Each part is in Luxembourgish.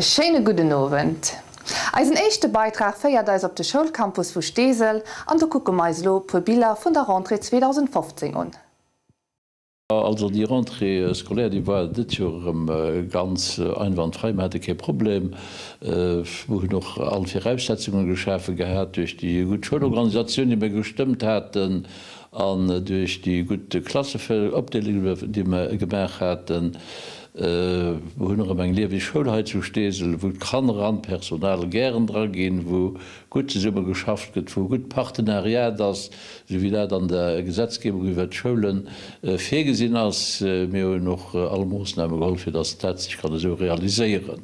E schéine gudden Owend. Eisen éischte Beitrag féiert eis op de Schoulcampus vu Steesel an do kucke mer eis elo e puer Biller vun der Rentrée 2015 un. Also déi Rentrée scolaire, déi war dëtt Joer erëm ganz einwandfrei. Mer hate kee Problem. Mer hunn och all Viraussetzunge geschafe gehat duerch déi gutt Schoulorganisatioun, déi mer gestëmmt haten, an duerch déi gutt Klasseopdeelung, déi mer gemaach haten. Mer hunn erëm eng lieweg Schoul hei zu Steesel, wou d'Kanner an d'Personal gären dra ginn, wou gutt zesumme geschafft gëtt, wou e gutt Partenariat ass, esou wéi dat an der Gesetzgebung iwwert d'Schoule virgesinn ass. Mir hunn och all Moossname geholl, fir datt dat sech kann esou realiséieren.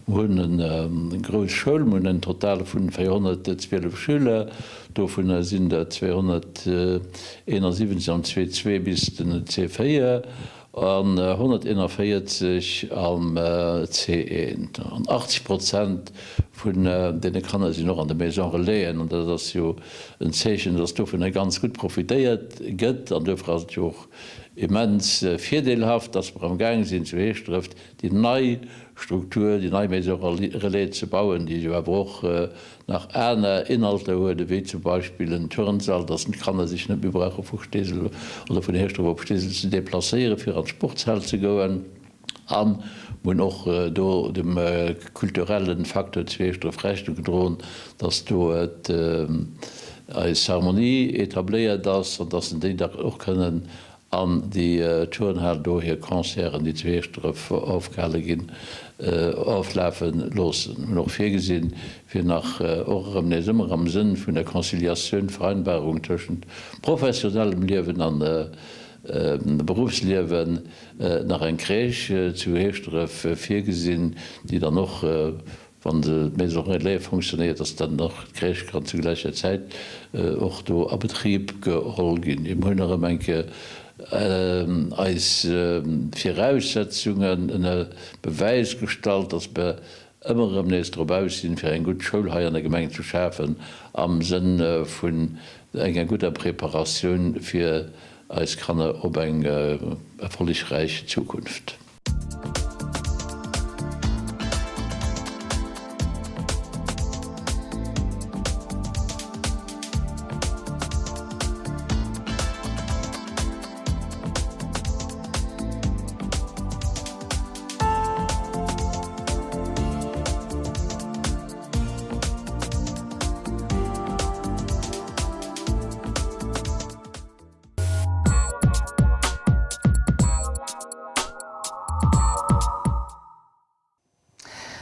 Mer hunn eng grouss Schoul, mer hunn en Total vun 412 Schüler, dovunner sinn der 271 am C2 bis den C4 an 141 am C1. An 80 Prozent vun deene Kanner sinn och an de Maison Relaisen an dat ass jo en Zeechen, dass dovunner ganz gutt profitéiert gëtt. An duerfir ass et jo och immens virdeelhaft, dass mer am Gaang sinn zu Heeschdref déi nei Struktur, déi nei Maison Relais ze bauen, déi jo awer och nach aner Inhalter huet, ewéi zum Beispill en Turnsall, dass d'Kanner sech net méi brauche vu Steesel oder vun Heeschdref op Steesel ze deplacéieren, fir an d'Sportshal ze goen. A mir hunn och do dem kulturelle Facteur zu Heeschdref Rechnung gedroen, dass do eis Harmonie etabléiert ass an dass déi da och kënnen An déi Turnhal do hir Concerten, déi zu Heeschdref ofgehale ginn, oflafe loossen. Hunn och virgesinn, fir nach, och erëm nees ëmmer am Sënn vun der Conciliatioun, Vereinbarung tëschent professionellem Liewen an Beruffsliewen, nach eng Crèche zu Heeschdref virgesinn, déi dann och Wann d'Maison Relais fonctionnéiert, dass dann och d'Crèche kann zu gläicher Zäit och do a Betrib geholl ginn. Mir hunn erëm eng Kéier eis Viraussetzungen ënner Bewäis gestallt, dass mer ëmmer erëm nees drop aus sinn, fir eng gutt Schoul hei an der Gemeng ze schafen am Sënn vun enger gudder Preparatioun fir eis Kanner op eng erfollegräich Zukunft.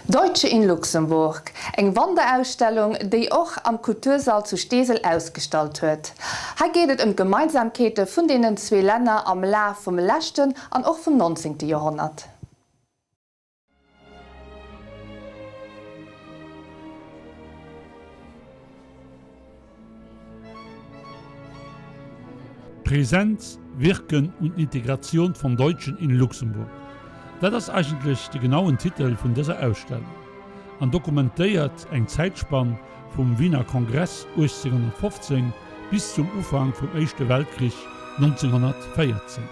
Deutsche in Luxemburg, eng Wanderausstellung, déi och am Kultursall zu Steesel ausgestallt huet. Hei geet et ëm d'Gemeinsamkeete vun deenen zwee Länner am Laf vum leschten an och vum nonzéngte Joerhonnert. Präsenz, Wirken und Integration von Deutschen in Luxemburg, dat ass eigentlech de genauen Titel vun dëser Ausstellung an dokumentéiert eng Zäitspann vum Wiener Kongress 1815 bis zum Ufank vum Éischte Weltkrich 1914.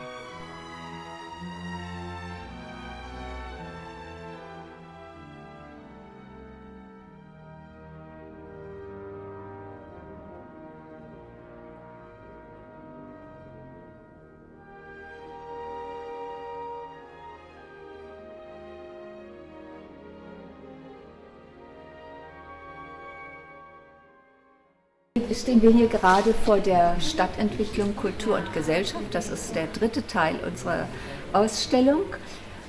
Stehen wir hier gerade vor der Stadtentwicklung Kultur und Gesellschaft. Das ist der dritte Teil unserer Ausstellung.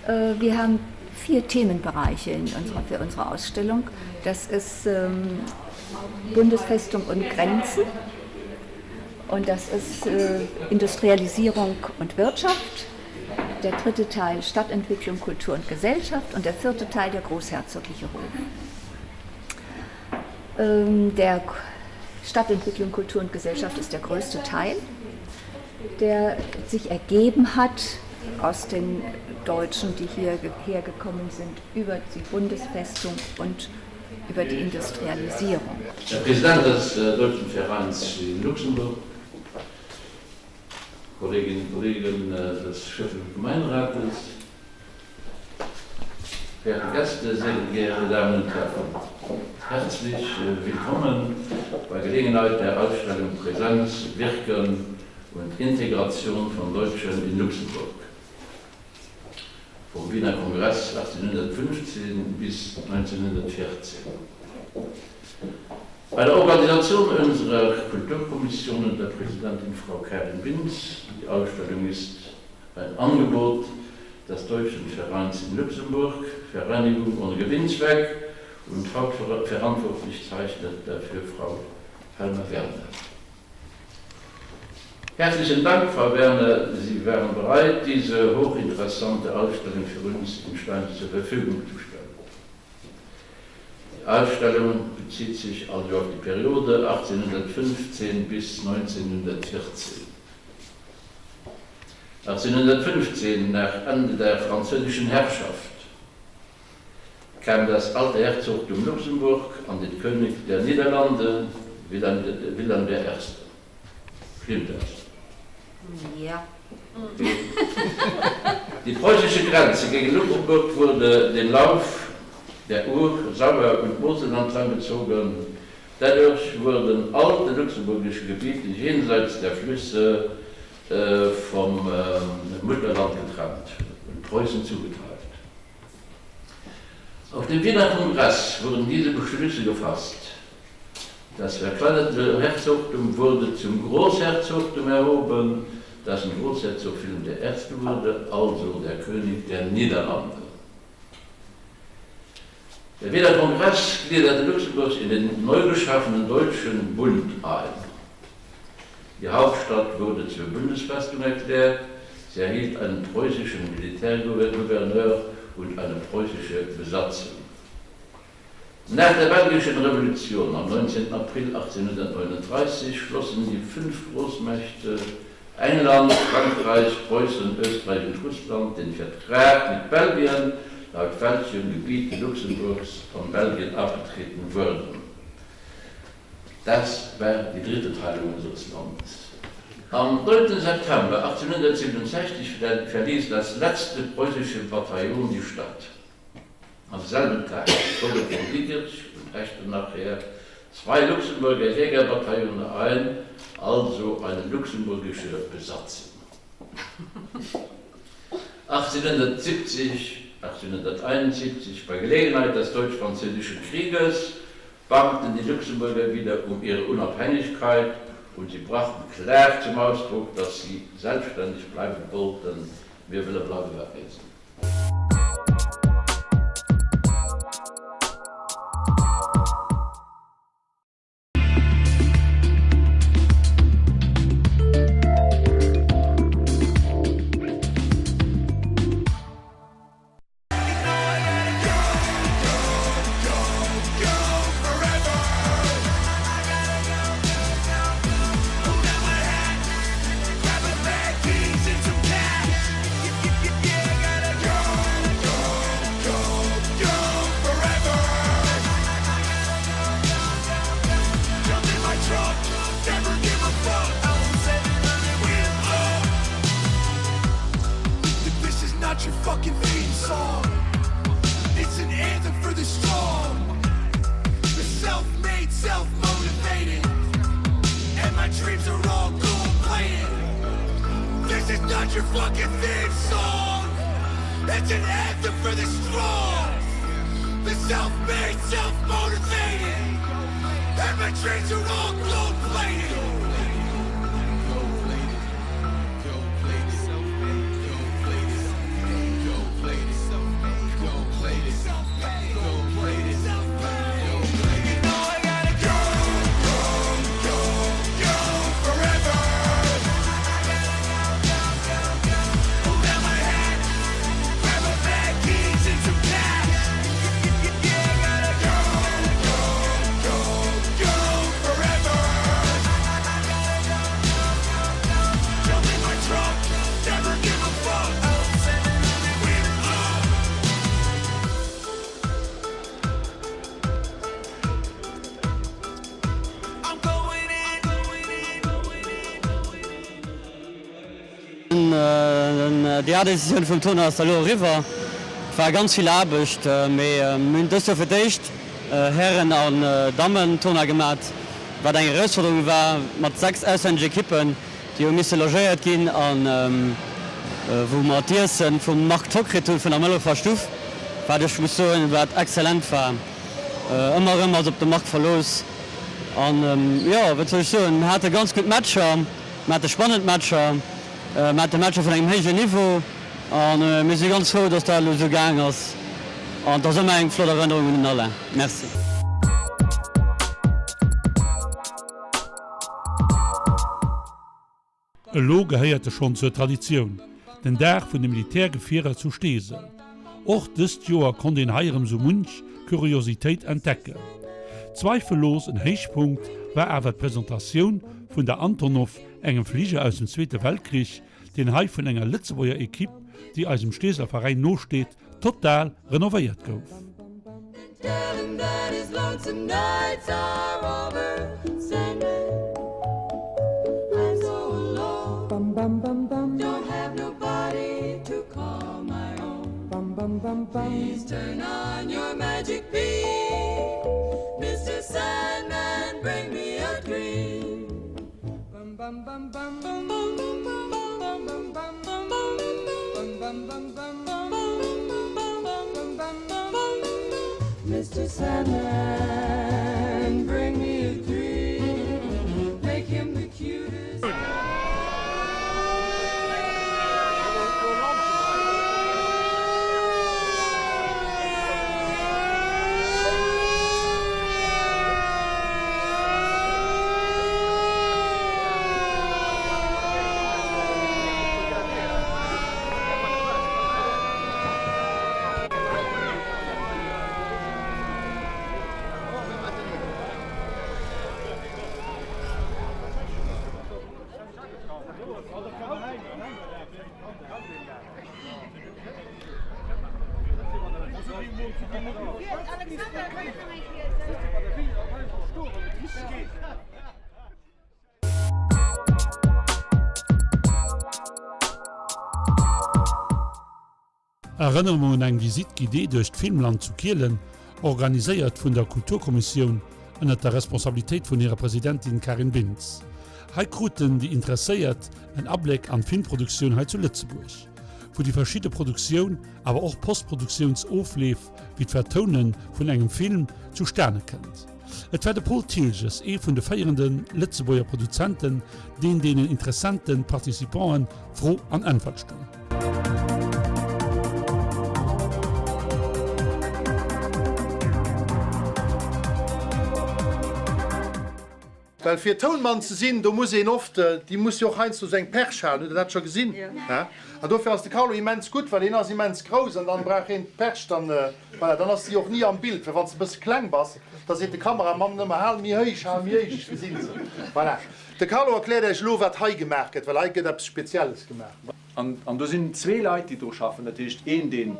Äh, wir haben vier Themenbereiche in unserer, für unsere Ausstellung. Das ist ähm, Bundesfestung und Grenzen und das ist äh, Industrialisierung und Wirtschaft. Der dritte Teil Stadtentwicklung, Kultur und Gesellschaft und der vierte Teil der großherzogliche Hof. Ähm, der Stadtentwicklung, Kultur und Gesellschaft ist der größte Teil, der sich ergeben hat aus den Deutschen, die hier hergekommen sind, über die Bundesfestung und über die Industrialisierung. Herr Präsident des äh, Deutschen Vereins in Luxemburg, Kolleginnen und Kollegen äh, des Schöffen Gemeinrates, Verehrte Gäste, sehr geehrte Damen und Herren, herzlich äh, willkommen bei Gelegenheit der Ausstellung Präsenz, Wirken und Integration von Deutschen in Luxemburg. Vom Wiener Kongress 1815 bis 1914. Bei der Organisation unserer Kulturkommission und der Präsidentin Frau Karin Binz, die Ausstellung ist ein Angebot des Deutschen Vereins in Luxemburg, Vereinigung ohne Gewinnzweck und hauptverantwortlich zeichnet dafür Frau Helma Werner. Herzlichen Dank, Frau Werner, Sie wären bereit, diese hochinteressante Ausstellung für uns in Stein zur Verfügung zu stellen. Die Ausstellung bezieht sich also auf die Periode 1815 bis 1914. 1815 nach Ende der französischen Herrschaft kam das alte Herzogtum Luxemburg an den König der Niederlande Wilhelm, Wilhelm I. Stimmt das? Ja. Die preußische Grenze gegen Luxemburg wurde den Lauf der Ur, Sauer und Mosel entlang gezogen. Dadurch wurden alte luxemburgische Gebiete jenseits der Flüsse äh, vom äh, Mutterland getrennt und Preußen zugeteilt. Auf dem Wiener Kongress wurden diese Beschlüsse gefasst. Das verkleinerte Herzogtum wurde zum Großherzogtum erhoben, das ein Großherzog Wilhelm der Erste wurde, also der König der Niederlande. Der Wiener Kongress gliederte Luxemburg in den neu geschaffenen Deutschen Bund ein. Die Hauptstadt wurde zur Bundesfestung erklärt, sie erhielt einen preußischen Militärgouverneur und eine preußische Besatzung. Nach der belgischen Revolution am 19. April 1839 schlossen die fünf Großmächte England, Frankreich, Preußen, Österreich und Russland den Vertrag mit Belgien, laut welchem Gebiete Luxemburgs von Belgien abgetreten wurden. Das war die dritte Teilung unseres Landes. Am 9. September 1867 verließ das letzte preußische Bataillon die Stadt. Am selben Tag zogen von Diekirch und Echternach her zwei Luxemburger Jägerbataillone ein, also eine luxemburgische Besatzung. 1870, 1871 bei Gelegenheit des deutsch-französischen Krieges bangten die Luxemburger wieder um ihre Unabhängigkeit und sie brachten klar zum Ausdruck, dass sie selbstständig bleiben wollten. Mir wëlle bleiwe wat mir sinn. Déi A-Decisioun vum Tournoi ass da lo eriwwer. Et war ganz vill Aarbecht, mee mir hunn dëst Joer fir d'éischt Hären an Dammen-Tournoi gemat, wat eng Erausforderung war mat 6 auslännesch Ekippen, déi hu misse logéiert ginn a wou mer d'Iessen vum Marc Tock kritt hunn vun der Mëllefer Stuff, wat ech muss soen, wat exzellent war. Ëmmer erëm ass op de Marc Verlooss. An jo, wat soll ech soen, mir hate ganz gutt Matcher, mir hate spannend Matcher, mir hate Matcher vun engem héijen Niveau a mir si ganz frou, dass dat elo esou gaang ass an et ass ëmmer eng flott Erënnerung un den Alain. Merci. Elo gehéiert e schonn zur Traditioun, den Dag vun de Militärgefierer zu Steesel. Och dëst Joer konnt een hei erëm sou munch Kuriositéit entdecken. Zweifellos en Héichpunkt war awer d'Presentatioun vun der Antonov, engem Fliger aus dem Zweete Weltkrich, deen hei vun enger Lëtzebuerger Ekipp, déi eisem Steeseler Veräin nosteet, total renovéiert gouf. Erënnere mer un eng Visite guidée duerch d'Filmland zu Kielen, organiséiert vun der Kulturkommissioun ënnert der Responsabilitéit vun hirer Presidentin Karin Bintz. Hei kruten déi Interesséiert en Abléck an d'Filmproduktioun hei zu Lëtzebuerg, wou déi verschidde Produktioun, awer och Postproduktiounsofleef wéi d'Vertoune vun engem Film zustane kënnt. Et war de Paul Thiltges, ee vun de féierende Lëtzebuerger Produzenten, deen deenen interessante Participanten Fro an Äntwert stoung. Well fir Tounmann ze sinn, do muss een oft, déi muss jo och heiansdo sou eng Perch halen, hutt Der dat scho gesinn? Hä? An dofir ass de Carlo immens gutt, well hien ass immens grouss an dann brauch hien d'Perch dann, voilà, dann ass si och ni am Bild, well wann s de e bësse kleng bass, da seet de Kameramann ëmmer, hal méi héich, hal méi héich, ech gesinn se. Voilà. De Carlo erkläert Iech elo, wat hei gemaach gëtt, well hei gëtt eppes Spezielles gemaach. An do sinn zwee Leit, déi dru schaffen, dat heescht een, deen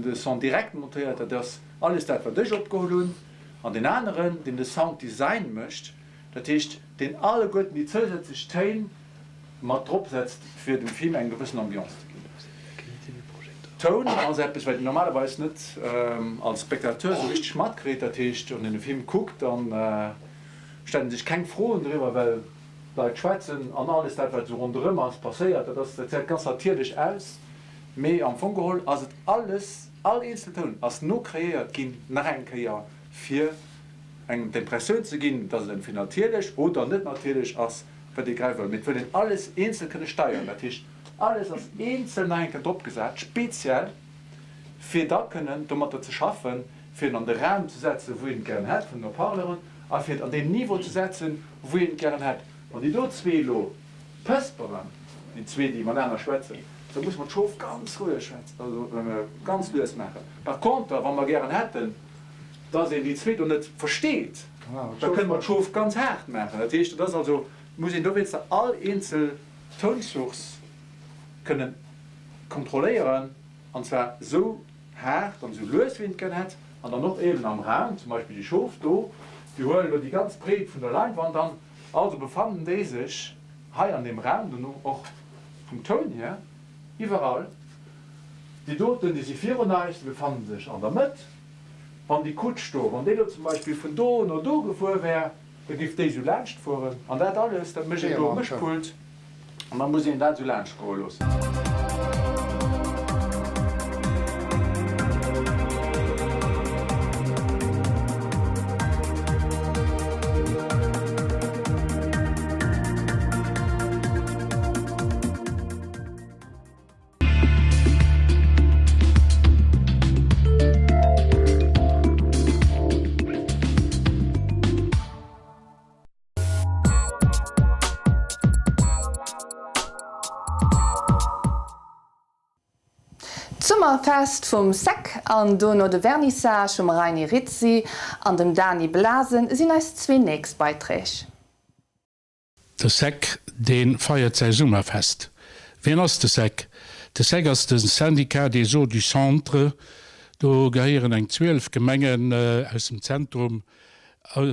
de Son direkt montéiert, dat ass alles dat, wat ech opgeholl hunn, An deen aneren, deen de Sound Design mécht, dat heescht, deen alleguerten déi zousätzlech Téin mat drop setzt, fir dem Film eng gewëssen Ambiance ze ginn. Toun ass eppes, wat een normalerweis net als Spectateur esou richteg matkritt. Dat heescht, wann een e Film kuckt, da stellt ee sech keng Froen driwwer, well d'Leit schwätzen an alles dat, wat esou ronderëm ass, passéiert. Dat ass, dat gesäit ganz natierlech aus, mee am Fong geholl ass et alles, All eenzel Toun ass nokreéiert ginn, nach eng Kéier, fir engem d'Impressioun ze ginn, dass et entweder natierlech oder net natierlech ass, wat ee grad wëll. Mee et wëll een alles eenzel kënne steieren. Dat heescht, alles ass eenzel nach eng Kéier dropgesat, speziell, fir da kënnen domatter ze schaffen, fir en an de Raum ze setzen, wou een et gären hätt, vun den Haut-parleuren, a fir et an deen Niveau ze setzen, wou een et gären hätt. Wann déi do zwee elo pësperen, déi zwee, déi matenaner schwätzen, da musse mer d'Schof ganz roueg schwätzen, also ganz lues maachen. Par conter, wa mer gären hätten, dass een déi zwee do net versteet, da kënne mer d'Schof ganz haart maachen. Dat heescht, et ass also, muss een dowéinster all eenzel Tounsource kënnen kontrolléieren, an zwar esou haart an esou lues, wéi een et gär hätt, an dann och eeben am Raum, zum Beispill déi Schof do, déi huelen elo déi ganz Breet vun der Leinwand an, also befannen déi sech hei an deem Raum dono och. Vum Toun hier, iwwerall, déi doten, déi si virun eis, déi befannen sech an der Mëtt. Wann déi Kutsch do, wann déi elo zum Beispill vun do no do gefuer wär, da géif déi esou laanscht fueren. An dat alles, dat mécht een do um Mëschpult an da muss een dat esou laanscht goe loossen. D'Summerfest vum Sec an dono de Vernissage vum Reini Rizzi an dem Dany Blasen sinn eis zwee nächst Beiträg. De Sec, dee feiert säi Summerfest. Wien ass de Sec? De Sec ass de Syndicat des Eaux du Centre. Do gehéieren eng 12 Gemengen aus dem Zentrum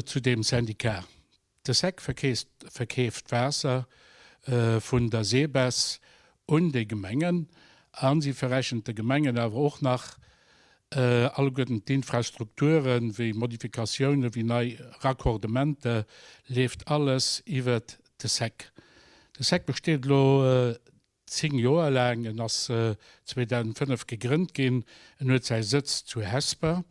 zu deem Syndicat. De Sec verkeeft Waasser vun der SEBES un déi Gemengen a si verrechent de Gemengen awer och nach Alleguerten d'Infrastrukturen, wéi Modifikatiounen, wéi nei Raccordementer, leeft alles iwwert de sec. De sec besteet elo 10 Joer laang. En ass 2005 gegrënnt ginn. En huet säi Sëtz zu Hesper.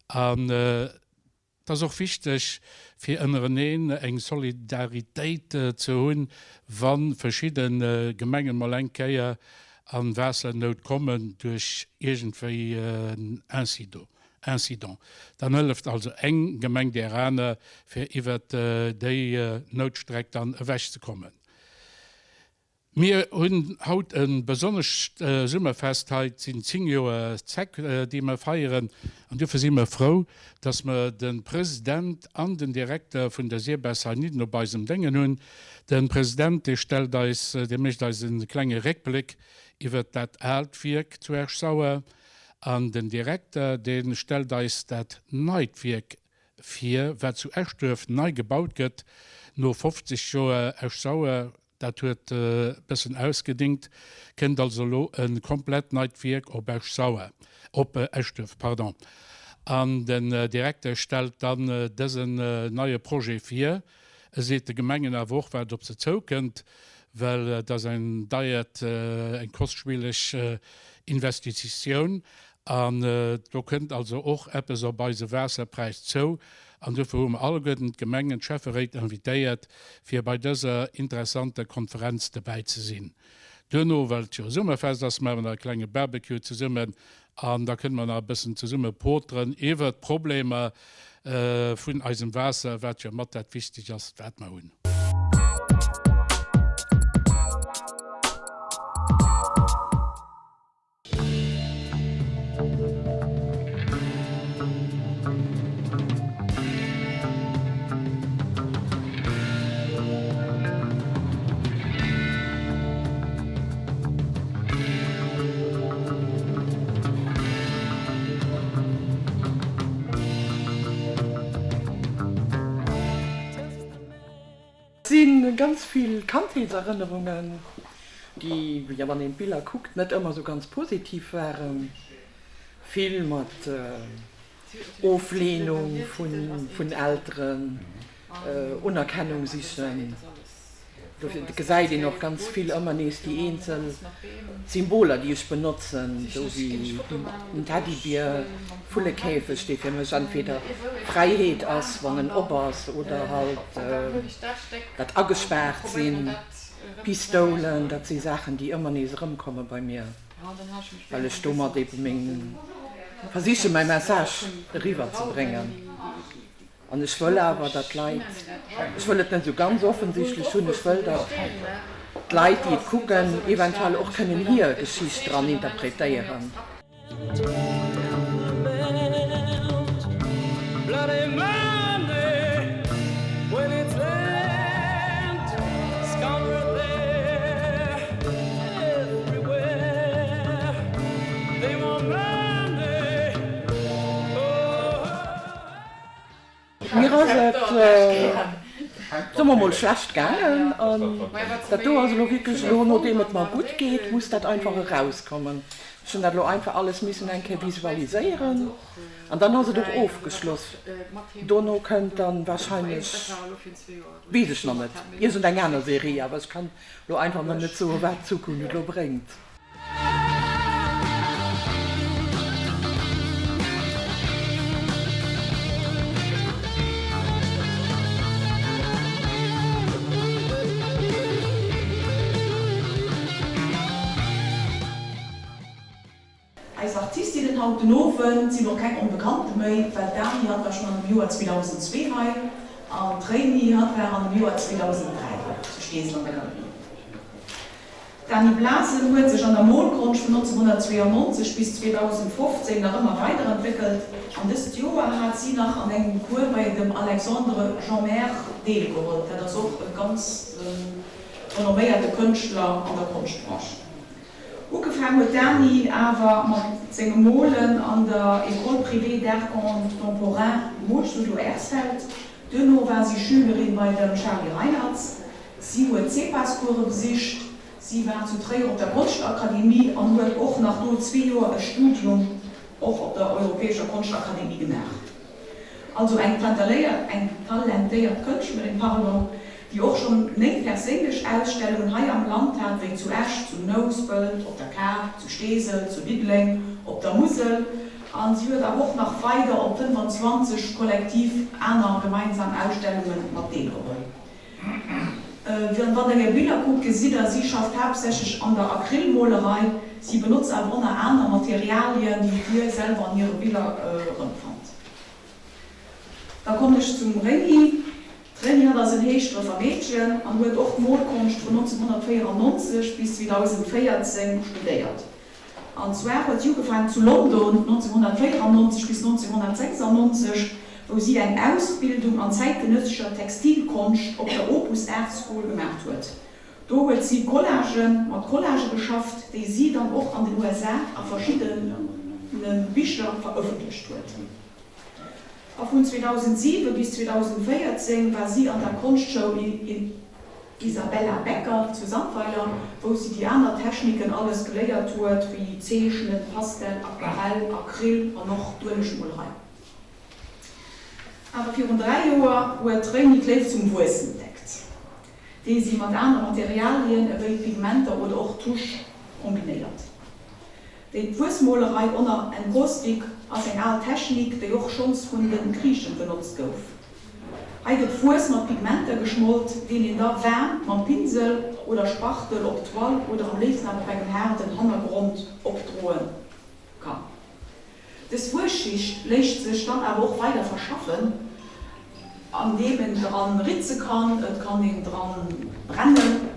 An Et ass och wichteg, fir ënnereneen eng Solidaritéit ze hunn, wa verschidde Gemengen mol eng Kéier a Waassernout kommen duerch iergendwéi en Incident. Dann hëlleft also eng Gemeng där aner, fir iwwert déi Noutstreck dann ewechzekommen. Mir hunn haut e besonnescht Summerfest hei. Et sinn 10 Joer Zeck, déi mer feieren. An dofir si mer frou, dass mer de President an den Direkter vun der SIRBES hei nidden op eisem Déngen hunn. De President, dee stellt eis, dee mécht eis e klenge Réckbléck iwwert dat aalt Wierk zu Esch-Sauer. An den Direkter, dee stellt eis dat neit Wierk vir, wat zu Eschduerf nei gebaut gëtt, no 50 Joer Esch-Sauer. Dat huet e bëssen ausgedingt, kënnt also elo e komplett neit Wierk op Esch-Sauer, op Eschduerf, pardon. An den Direkter stellt dann dësen neie Projet vir. E seet de Gemengen awer och, wat op se zoukënnt, well et ass eng deiert, eng kostspieleg Investitioun. An do kënnt also och eppes op eise Waasserpräis zou. An dofir hu mer alleguerten d'Gemengen, d'Schäfferéit invitéiert, fir bei dëser interessanter Konferenz dobäi ze sinn. Duerno, well et jo Summerfest ass, maache mer nach e klenge Barbecue zesummen an da kënne mer nach e bëssen zesumme poteren iwwert d'Problemer vun eisem Waasser, wat jo mat dat Wichtegst ass, wat mer hunn. Et si ganz vill Kandheetserënnerungen, déi, jo, wann een d'Biller kuckt, net ëmmer esou ganz positiv waren. Vill mat Oflehnung vun Elteren, Unerkennung sichen. Dofir gesäit een och ganz vill ëmmer nees déi eenzel Symboler, déi ech benotzen, esou wéi den Teddybier, Vullekäfeg, dee fir mech entweder Fräiheet ass, wann en op ass, oder halt dat agespaart sinn, Pistoulen, dat si Saachen, déi ëmmer nees erëmkomme bei mir, well ech domat ebe meng, versiche mäi Message eriwwer ze bréngen. An ech wëll awer, datt d'Leit, ech wëll et net esou ganz offensichtlech hunn, ech wëll, datt d'Leit, déi et kucken, eventuell och kënnen hir Geschicht dran interpretéieren. Mir ass et. Soe mer mol, schlecht gaangen. An dat do ass elo wierklech elo, nodeem et mer gutt geet, muss dat einfach erauskommen. Ech hunn dat elo einfach alles missen eng Kéier visualiséieren an dann ass et och ofgeschloss. Dono kënnt dann wahrscheinlech, weess ech nach net, iergend eng aner Serie, awer ech kann elo einfach nach net soen, wat d'Zukunft elo bréngt. Eis Artistinnen haut den Owend sinn och keng Onbekannte méi, well d'Dani hatt war schonn an dem Joer 2002 hei an d'Réini hatt war an dem Joer 2003 hei zu Steesel an der Galerie. D'Dany Blasen huet sech an der Molkonscht vun 1992 bis 2015 nach ëmmer weiderentwéckelt an dëst Joer hat si nach an engem Cours bei dem Alexandre Jeanmaire deelgeholl. Dat ass och e ganz renomméierte Kënschtler an der Konschtbranche. Ugefaang huet d'Dany awer mat sengem Molen an der École privée d'art contemporain Molstudio Ersfeld. Duerno war si Schülerin bei dem Charly Reinartz. Si huet CEPAS-Course besicht, si war zu Tréier op der Konschtakademie an huet och nach do zwee Joer e Studium och op der Europäescher Konschtakademie gemaach. Also eng talentéiert Kënschtlerin, pardon, déi och schonn 9 perséinlech Ausstellungen hei am Land hat, wéi zu Esch, zu Nouspelt, op der Kap, zu Steesel, zu Diddeleng, op der Musel. A si huet awer och nach weider op 25 kollektiv aner gemeinsam Ausstellunge mat deelgeholl. Wann der hir Biller kuckt, gesitt der, si schafft haaptsächlech an der Acrylmolerei. Si benotzt awer och nach aner Materialien, déi dir selwer an hire Biller erëmfannt. Da kommen ech zum Rémi. D'Rémi, hatt ass en Heeschdrëffer Meedchen an huet och Molkonscht vun 1994 bis 2014 studéiert. An zwar huet si ugefaangen zu London 1994 bis 1996, wou si eng Ausbildung an zäitgenëssescher Textilkonscht op der Opus Art School gemaacht huet. Do huet si Collagen mat Collagë geschafft, déi si dann och an den USA a verschiddene Bicher verëffentlecht huet. A vun 2007 bis 2014 war si an der Konschtschoul Isabella Becker zu Sandweiler, wou si déi aner Techniken alles geléiert huet, wéi Zeechnen, Pastell, Aquarell, Acryl an och d'Uelegmolerei. Awer virun 3 Joer huet d'Rémi d'Léift zum Wuess entdeckt, déi si mat aner Materialien ewéi Pigmenter oder och Tusch kombinéiert. Déi Wuessmolerei onner Encaustik ass eng al Technik, déi och schonns vun de Griichen benotzt gouf. Hei gëtt Wuess mat Pigmenter geschmolt, deen een da waarm mam Pinsel oder Spachtel op d'Toile oder am léifsten awer op engem haarden Hannergrond opdroe kann. Dës Wuesschicht léisst sech dann awer och weider verschaffen, andeem en dran ritze kann, et kann een dran brennen.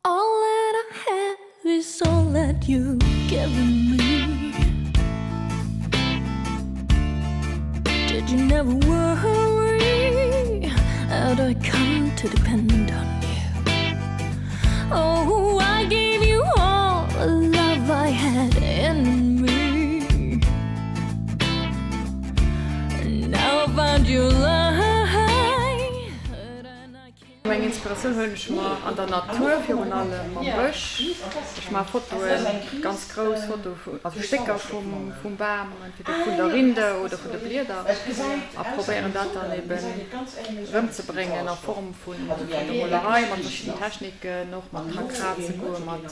All that I have is all that you've given me Did you never worry that I come to depend on you Oh, I gave you all the love I had in me Now I find you lying Meng Inspiratioun huelen ech mer an der Natur, virun allem am Bësch. Ech maache Fotoen, ganz grouss Fotoe, also Stécker vum Bam, entweder vun der Rinde oder vun de Blieder a probéieren dat dann eben erëmzebréngen a Form vun der Molerei mat verschiddenen Techniken, och mat dra kraze goen, mat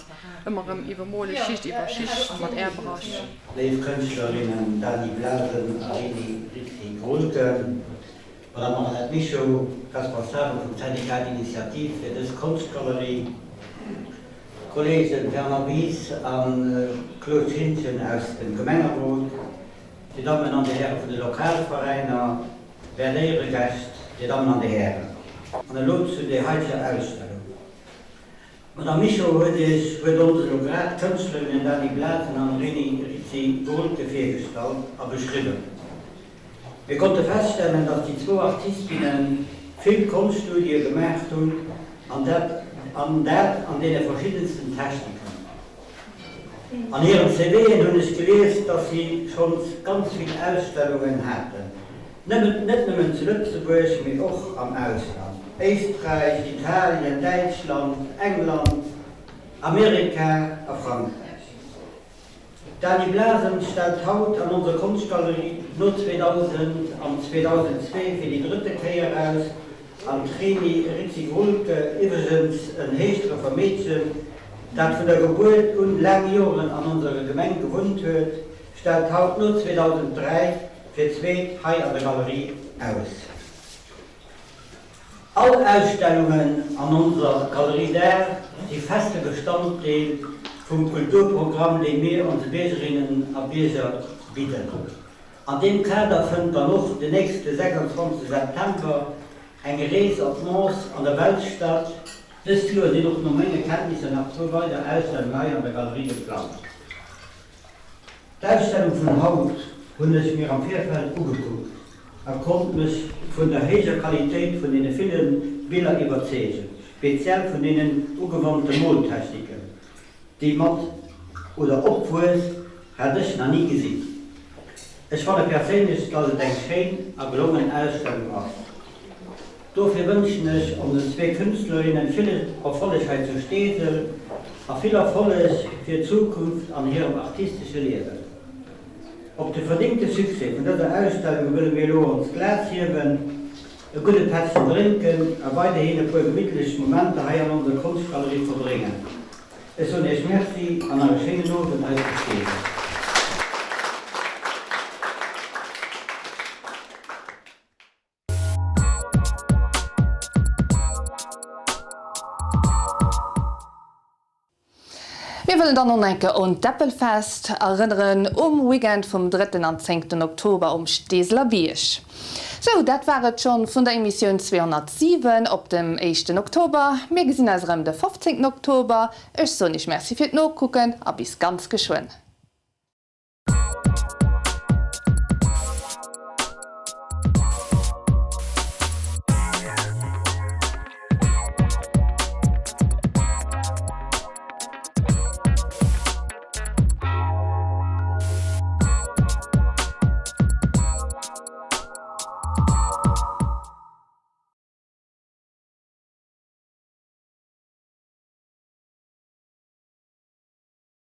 ëmmer erëm iwwermole Schicht iwwer Schicht mat Airbrush. Léif Kënschtlerinnen Dany Blasen a Remy Rizzi-Grulke, D'Madame Arlette Mischo, Responsabel vum Syndicat d'Initiative fir dës Konschtgalerie, d'Kollegen Fernand Bies a Claude Schintgen aus dem Gemengerot, Dir Dammen an Dir Häre vun de Lokalveräiner, wäert Éieregäscht, Dir Dammen an Dir Hären. An elo zu der heiteger Ausstellung. D'Madame Mischo huet Iech, huet ons elo grad d'Kënschtlerinnen Dany Blasen an Reny Rizzi-Grulke virgestallt a beschriwwen. Mir konnte feststellen, dass déi zwou Artistinne vill Konschtstudie gemaacht hunn an dat. An dat an deene verschiddensten Techniken. An hiren CV'en hunn ech gelies, dass si schonns ganz vill Ausstellungen haten, net nëmmen zu Lëtzebuerg, mee och am Ausland, Éisträich, Italien, Däitschland, England, Amerika a Frankräich. D'Dany Blasen stellt haut an onser Konschtgalerie no 2000 an 2002 fir déi drëtte Kéier aus an d'Reni Rizzi-Grulke, iwwregens en Heeschdrëffer Meedchen, dat vun der Gebuert un laang Joren an onserer Gemeng gewunnt huet, stellt haut no 2003 fir d'zweet hei an der Galerie aus. All Ausstellungen an onser Galerie d'Art si feste Bestanddeel vum Kulturprogramm, dee mir onse Biergerinnen a Bierger bidden. An deem Kader fënnt dann och den nächste 26 September eng Rees op Mons an der Belsch statt. Dëst Joer sinn och no menge Kenntnisser nach zwou weider Ausstellungen hei an der Galerie geplangt. D'Ausstellung vun haut hunn ech mir am Virfeld ugekuckt a konnt mech vun der héijer Qualitéit vun deene ville Biller iwwerzeegen, speziell vun deenen ugewannte Moltechniken, déi mat oder op Wues hat ech nach ni gesinn. Ech fanne perséinlech, dass et eng schéin a gelongen Ausstellung ass. Dofir wënschen ech onsen zwee Künstlerinnen vill Erfolleg hei zu Steesel a vill Erfolleg fir d'Zukunft an hirem artistesche Liewen. Op de verdingte Succès vun dëser Ausstellung wëlle mir elo ons Glas hiewen, e gudde Pättchen drénken a weiderhin e puer gemittlech Momenter hei an onser Konschtgalerie verbréngen. Ech soen Iech Merci an nach e schéinen Owend hei zu Steesel. Mir wëllen dann och enke un d'Äppelfest erënneren um Weekend vum drëtten an zéngten Oktober um Steeseler Bierg. Sou, dat war et schonn vun der Emissioun 207 op dem éischten Oktober. Mir gesinn eis erëm de 15 Oktober. Ech soen iech Merci fir d'Nokucken a bis ganz geschwënn.